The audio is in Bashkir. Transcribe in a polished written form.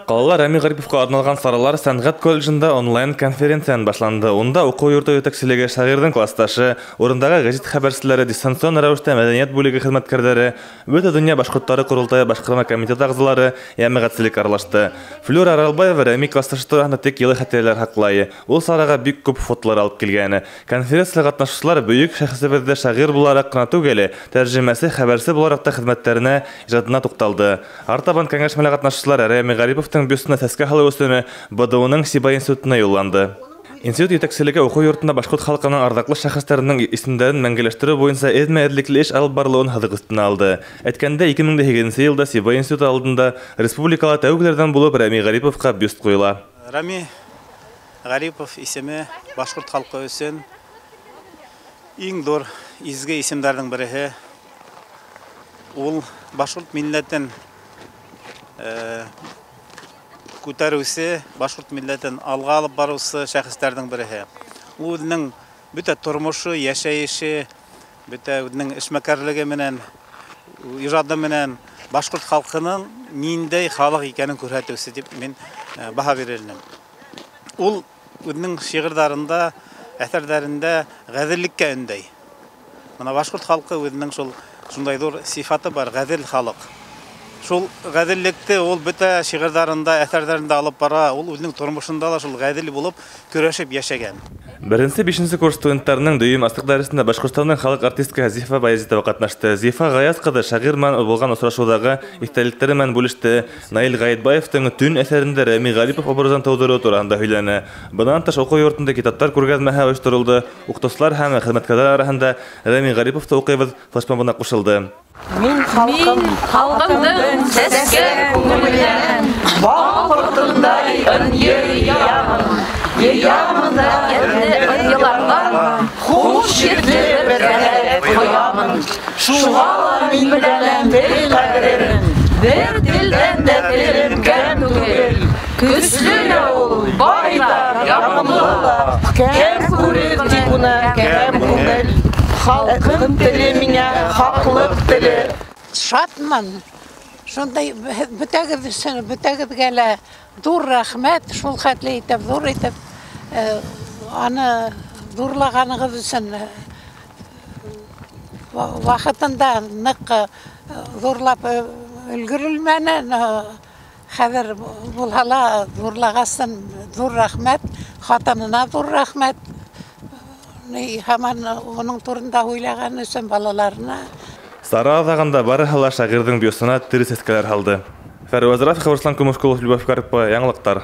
Ҡалала Рәми Ғариповҡа арналған саралар сәнғәт колледжында онлайн конференцияны башланды. Унда уҡыу йорто етәкселеге, шағирҙың класташы, урындағы гәзит хәбәрселәре, дистанцион рәүештә мәҙәниәт бүлеге хеҙмәткәрҙәре, Бөтә донъя башҡорттары ҡоролтайы башҡарма комитеты ағзалары, йәмәғәтселек аралашты. Флюра Аралбаева Рәми класташы тураһында тик йылы хәтирәләр һаҡлай. Ул сараға бик күп фотолар алып килгәне. Конференцияға ҡатнашыусылар бөйөк шәхесебеҙҙе шағир булараҡ ҡына түгел, тәржемәсе, хәбәрсе булараҡ та хеҙмәттәренә, ижадына туҡталды. Артабан кәңәшмәлә ҡатнашыусылар Рәми Ғариповтың бюстына сәскә һалыу өсөн БДУ-ның Сибай институтына юлланды. Институт етәкселеге уҡыу йортонда башҡорт халҡының арҙаҡлы шәхестәренең исемдәрен мәңгеләштереү буйынса эҙмә-эҙлекле эш алып барылыуын һыҙыҡ өҫтөнә алды. Әйткәндә, 2008 йылда Сибай институты алдында республикала тәүгеләрҙән булып Рәми Ғариповҡа бюст ҡуйыла. Рәми Ғарипов исеме башҡорт халҡы өсөн иң ҙур изге исемдәрҙең береһе. Ул башҡорт милләтен күтәреүсе, башҡорт милләтен алға алып барыусы шәхестәрҙең береһе. Ул үҙенең бөтә тормошо, йәшәйеше, бөтә үҙенең эшмәкәрлеге менән, ижады менән башҡорт халҡының ниндәй халыҡ икәнен күрһәтеүсе тип мин баһа бирер инем. Ул үҙенең шиғырҙарында, әҫәрҙәрендә ғәҙеллеккә өндәй. Бына башҡорт халҡы үҙенең шундай ҙур сифаты бар, ғәҙел халыҡ. Шул ғәҙеллекте ул бөтә шиғырҙарында, әҫәрҙәрендә алып бара, ул үҙенең тормошонда ла шул ғәҙел булып көрәшеп йәшәгән. Беренсе бишенсе курс студенттарының дөйөм асыҡ дәресендә Башҡортостандың халыҡ артисткаһы Зифа Баязитова ҡатнашты. Зифа Ғаяз ҡыҙы шағир менән булған осрашыуҙағы иҫтәлектәре менән бүлеште. Наил Ғәйетбаевтың «Төн» әҫәрендә Рәми Ғарипов образын тыуҙырыу тураһында һөйләне. Бынан тыш уҡыу йортонда китаптар күргәҙмәһе ойошторолдо. Уҡытыусылар һәм хеҙмәткәрҙәр араһында «Рәми Ғариповты уҡыйбыҙ» флешмобына ҡушылды. Мин халҡымдың сәскә күңеленән бал ҡортондай ынйы йыямын, йыямын да ынйыларҙан хуш еҫле бер рәхәт ҡоямын. Шуға ла мин беләм тел ҡәҙерен, бер телдән дә телем кәм түгел. Көслө лә ул, бай ҙа, яғымлы ла, кәм күрер тик уны кәм күңел. Халҡым теле миңә хаҡлыҡ теле. Шатмын. Шундай бөтәгеҙ өсөн, бөтәгеҙгә лә ҙур рәхмәт, шул хәтле итеп, ҙур итеп аны ҙурлағанығыҙ өсөн ваҡытында ныҡ ҙурлап өлгөрөлмәне. Хәҙер булһа ла ҙурлағасын ҙур рәхмәт, хатынына ҙур рәхмәт. Һаман уның турында уйлаған өсөн балаларына. Сара аҙағында барыһы ла шағирҙың бюстына тере сәскәләр һалды. Фәруаз Рафиков, Руслан Кумышкулов, Любовь Карпова, яңылыҡтар.